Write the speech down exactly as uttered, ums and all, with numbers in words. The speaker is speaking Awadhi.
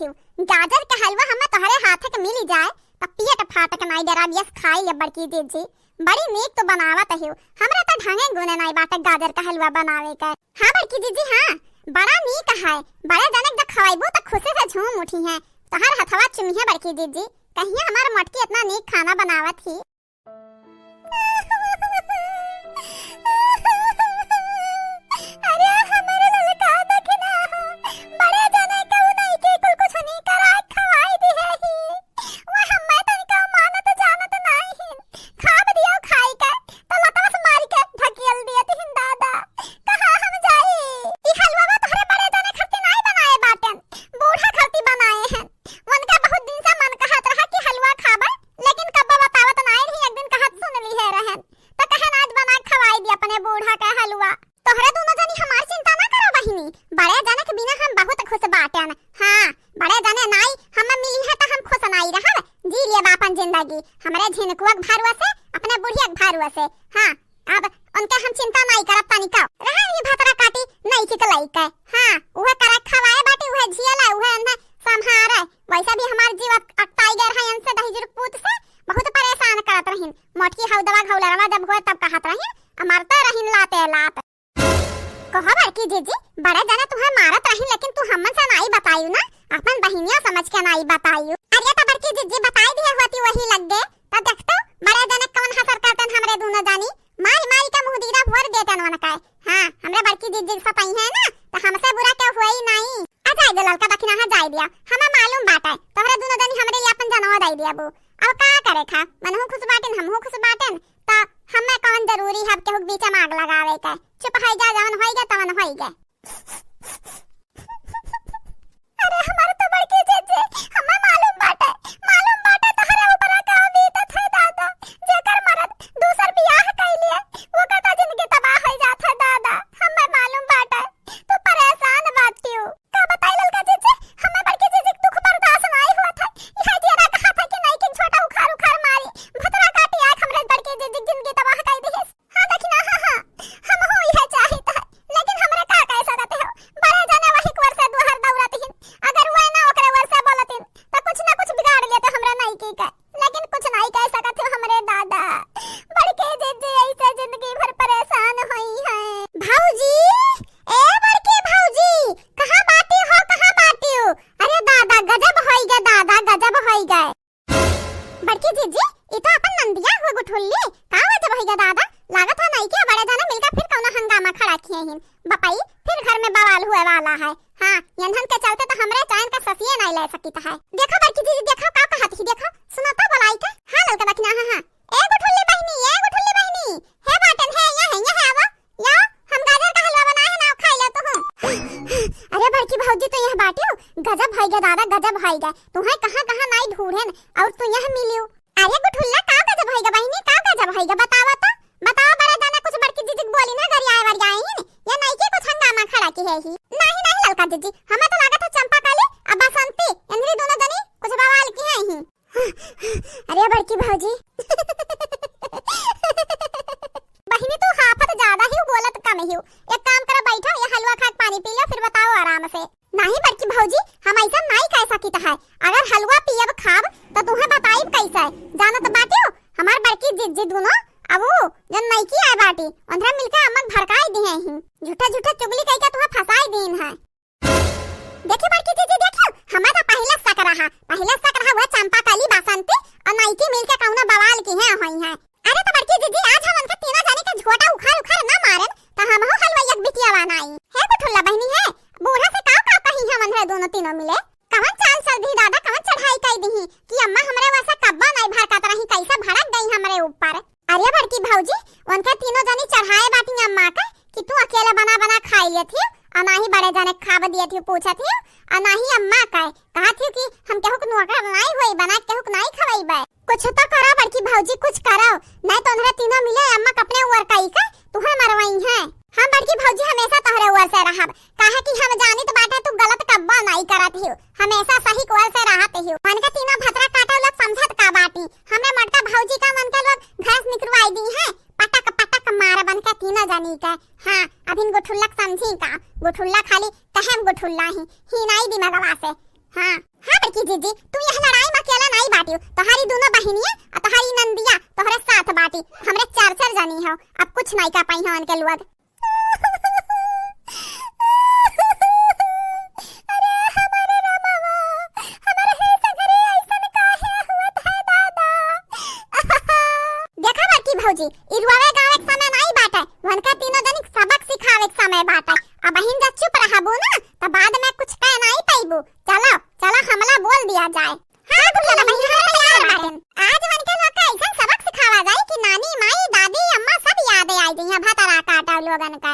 क्यों? गाजर के हलवा हमें तोहरे हाथ के मिली जाए, त पेट फाट के नाई डेराब, यस खाई ले बड़की जिज्जी। बड़ी नीक तू बनावत हियो, हमरा त ढंगे गुने नाई बाटे गाजर के हलवा बनावे के। हाँ बड़की जिज्जी, हाँ, बड़ा नीक है। बड़े जने के जब खवाइबू त खुशी से झूम उठी हैं। तोहर हथवा चुमी है बड़की जिज्जी, कहिए हमार मोटकी इतना नीक खाना बनावत ही। अरे हमरे ललका दखिना हो, बड़े जने के उ नइकी कुल कुछ नी कराए खवाई दिहे ही। वो हम्मे तनिका मानत जानत नाई हिन। खाब दियो खाई के, तो लतवा से मारी के ढकेल दिए तिहिन दादा। कहाँ हम जाई? ई हलवा तोहरे बड़े जने खरती नाई बनाए बाटेन, बूढ़ा खरती बनाए हैं। उनका बहुत दिन से मन कहत रहा कि हलवा खाबे, लेकिन कब्बो बतावत नाई रही, एक दिन कहत सुन लिहे रहन, त कहन आज बना के खवाई दी अपने बूढ़ा के हलवा। तोहरे दोनों जनी हमार चिंता ना करो बहिनी, बड़े जने के बिना हम बहुत खुश बाटेन। हाँ, बड़े जने नाई हम मिली है त हम खुश नाई रहब, जी लिए बा अपन जिंदगी, हमरे झिनकुआ के भरुआ से, अपने बुढ़िया के भरुआ से। हाँ, अब उनके हम चिंता नाई करब तनिको। रहे ये भतरा काटी, नइकी के लइके। हाँ, उहे करे खवाए बाटी, उहे झियला, उहे अन्हे संभारे। वैसे भी हमार जीव अक-, अकताई गए रहे इनसे दहिजर पूत से, बहुत परेशान करत रहिन। मोटकी हौदवा घौलरवा जब हुए तब कहत रहिन, आ मरते रहिन लाते लात। कहो बड़की जिज्जी, बड़े जने तुहे मारत रहिन, लेकिन तू हमन से नाई बतायू ना, अपन बहिनिया समझ के नाई बतायू। अरे त बड़की जिज्जी बताई दिए होती वही लग गए, त देखतो बड़े जने कौन हसर करतन हमरे दोनों जानी, मारी मारी के मुंह दीदा भर देतन वन का। हाँ, हमरे बड़की जिज्जी सताई है ना, त हमसे बुरा केहू हुई नाई। आ जाए दे ललका दखिना, हाँ जाए दिया, हमें मालूम बाटे, तोहरे दोनों जनी हमरे लिए अपन जनवा दे दिया बू। अब का करे खा, मनहू खुश बाटेन, हमहू खुश बाटेन, त हमें कौन जरूरी है अब केहू के बीच में आग लगावे के? चुप होई जा, जवन होई गए तवन होई गए। अरे हमार तो बड़की जिज्जी, हमें मालूम बाटे, मालूम बाटे तोहरे ऊपर का बीतत है दादा। जेकर मरद दूसर बियाह कई लिए, ओकर तो जिंदगी तबाह हो जात है दादा। हमें मालूम बाटे, तू परेशान बाटियो। का बताई ललका जिज्जी, हमें बड़की जिज्जी के दुख बर्दाश्त नाई होत है। इहे जियरा कहत है कि नइकी छोटा उखार उखार मारी, भतरा काटी आके हमरे बड़की जिज्जी के जिंदगी तबाह कई दिहिस। हाँ दखिना, हाँ, हाँ, हमहू इहे चाहित है, लेकिन हमरे का कह सकत हो, बड़े जने वही कुवर से दुहर दौड़त हिन, अगर वह ना ओकरे वर से बोलतिन, त कुछ ना कुछ बिगाड़ लेते हमरे नइकी के, लेकिन कुछ नाई कह सकत हो हमरे दादा। बड़की जिज्जी ऐसे जिंदगी भर परेशान होई है। भौजी, ए बड़की भौजी, कहाँ बाटी हो, कहाँ बाटी हो? अरे दादा, गजब होई गए दादा, गजब होई गए। बड़की जिज्जी, ई तो अपन नंदिया हुए गुठुल्ली, का वजह भइया दादा? लागत है नइकी बड़े जने मिलके फिर कौनो हंगामा खड़ा किए हिन। बपई, फिर घर में बवाल हुए वाला है। हाँ, यंधन के चलते तो हमरे चैन का ससिए नहीं ले सकित है। देखो बड़की जिज्जी, देखो का कहत ही, देखो, सुनो तो बोलाई के। हाँ ललका दखिना, हाँ, हाँ। ए गुठुल्ली बहिनी, ए गुठुल्ली बहिनी, हे बाटन, हे, ये है, ये है, आवो। या, हम गाजर का हलवा बनाए हैं ना, खाई लो तो हम। अरे बड़की भौजी तो यह बाटियो, गजब होई गया दादा, गजब होई गया। तुम्हें कहाँ कहाँ नाई ढूंढेन और तू यह मिलियो। अरे गुठुल्ला का गजब होई गया बहिनी, का गजब होई गया, बतावा तो, बतावा बड़ा जाना कुछ बड़की जिज्जी बोली ना गरियाए वरियाए ही, या नइकी कुछ हंगामा खड़ा किहे ही। नहीं नहीं ललका जिज्जी, हमें तो लागत है चंपा कली, अब बसंती, इन्हरी दोनों जनी कुछ बवाल किहे ही। अरे बड़की भौजी। बहिनी तू हाफत ज्यादा ही, बोलत कम ही। एक काम करो, बैठो, ये हलवा खा के पानी पी लो, फिर बताओ आराम से। नहीं बड़की भौजी, हम ऐसा नहीं कह सकित है। अगर हलवा पियब खाब तो तुम्हें बताइब कैसे? जानत बाटियो, हमार बड़की जिज्जी दोनों अब वो जन नइकी आए बाटी, उन्हरा मिलके अम्मक भड़काई दिहे ही। झूठा झूठा चुगली कह के तुम्हें फंसाई दीन है। देखी बड़की जिज्जी, देखियो, हमें तो पहिले शक रहा, पहिले शक रहा वह चंपा कली बसंती और नइकी मिलके कौनो बवाल किहे होई है। अरे तो बड़की जिज्जी, आज हम उनके तीनों जने के झोटा उखाड़ उखाड़ ना मारन, तो हमहू हलवैया के बिटिया बनाई। हे गुठुल्ला बहिनी है, बूढ़ा से काव काव कही हम उन्हरे दोनों तीनों मिले। कवन चाल चल दी दादा, कवन चढ़ाई कई दी कि अम्मा हमरे वैसा कब्बा नहीं भड़कत रही, कैसे भड़क गई हमरे ऊपर। अरे बड़की भौजी, उनके तीनों जनी चढ़ाए बाटी अम्मा के कि तू अकेले बना बना खाई लेत ही, और ना ही बड़े जने खाब दियत ही पूछत ही, और ना ही अम्मा के कहत ही कि हम केहू के नौकर नाई होई बना केहू के नाई खवाई बे। कुछ तो करो बड़की भौजी, कुछ करो, नहीं तो उन्हरे तीनों मिले अम्मा के अपने ऊपर कई के तुहे मरवाई है। हम बड़की भौजी हमेशा तोहरे ऊपर से रहब, काहे कि हम जानित बाटे तू गलत कब्बो नाई करत हियो, हमेशा सही कोर से रहत हियो। मन के तीनों भतरा काटे लोग समझत का बाटी, हमरे मोटका भौजी का मन के लोग घर से निकलवाई दी है, पटक पटक मार बन के तीनों जनी के। हाँ, अभिन गुठुल्लक समझी का, गुठुल्ला खाली कहेम गुठुल्ला ही, ही नाई दिमागवा से। हाँ, दीदी, तू यह लड़ाई में अकेला नाहीं बाटिउ, तोहरी दुनो बहिनिया अउर तोहरी नंदिया तोहरे साथ बाटी। हमरे चार चार जनी हो, अब कुछ नाहीं कह पइहैं उनके लोग। अरे हमरे रमवा, हमरे ही सगरे अइसन काहे होत है दादा? देखा बड़की भौजी, ई रुआवे गावे के समय नाहीं बाटे, उनका तीनों जनी के सबक सिखावे के समय बाटे। अबहिन जा चुप रहबू ना, त बाद में कुछ कह नाहीं पइबू। चलो, चलो, हमला बोल दिया जाए। हाँ, गुड़िया बहिन, हम तैयार बाटेन। आज उनके लोग का अइसन सबक सिखावा जाए कि नानी, माई, दादी, अम्मा सब याद आई जइहैं भतरा काटा लोगन का।